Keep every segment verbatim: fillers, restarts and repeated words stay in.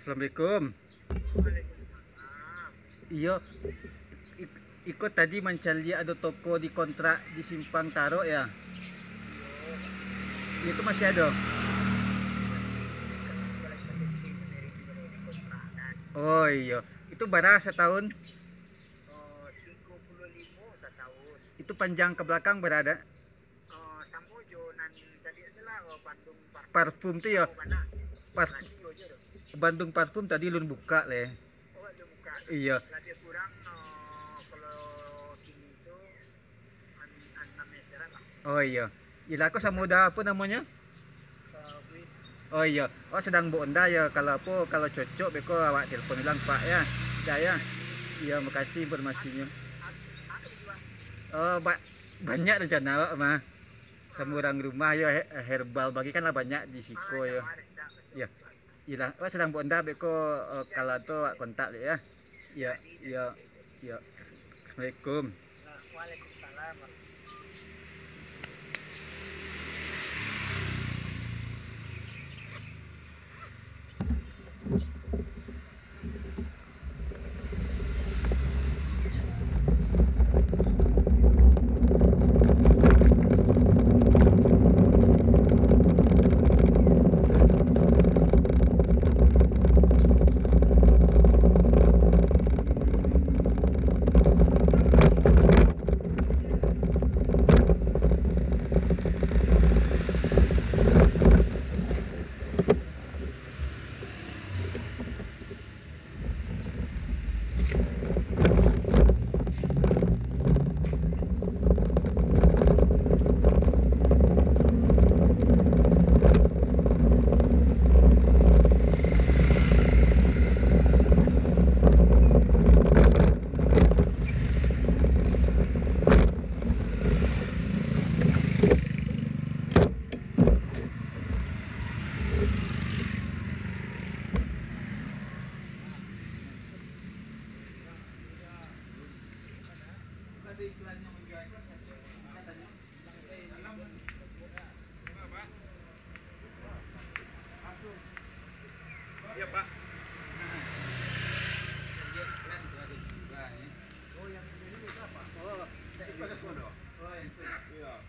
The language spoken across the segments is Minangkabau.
Assalamualaikum. Iyo, ik-, iko tadi mancaliak ado toko di kontrak di Simpang Tarok, ya? Itu masih ado? Oh, iyo. Itu bara satahun? Itu panjang ka balakang bara? Oh, samo jo nan tadi tu lah, oh, Bandung Parfum. Parfum tu yo? Oh, bana. Par-, Bana yo je tu. Bandung Parfum tadi lun buka leh. Oh, lun buka. Iyo. Labiah kurang, oh, kalau kini tu, an-, anam meteran lah. Oh, iyo. Iyolah, ko samo udah apo namonyo? Oh, iyo. Awak sadang baonda yo. Kalau apo, kalau cocok beko awak telepon ulang, Pak, ya. Dah, ya. Iyo, makasih informasinyo. Oh, ba-, banyak rencana awak mah. Samo urang rumah yo, he-, herbal bagi kan lah banyak di siko yo. Iyo. Iyolah, awak sadang baonda beko, eh, kalau tu awak kontak dek, ya. Iyo, iyo, iyo. Assalamualaikum. Waalaikumsalam. Iya, Pak. Oh, yang ini apa? Oh, dari Padang Sodo. Oh, yang itu. Iya.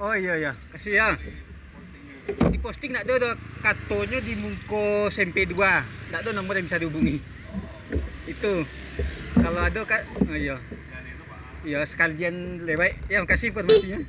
Oh iyo, iyo. Kasih ya. Di posting nak ado, ado katonyo di muko S M P dua. Ndak ado nomor yang bisa dihubungi. Itu. Kalau ado ka, oh iyo. Iyo, sekalian lewat. Ya, makasih informasinya.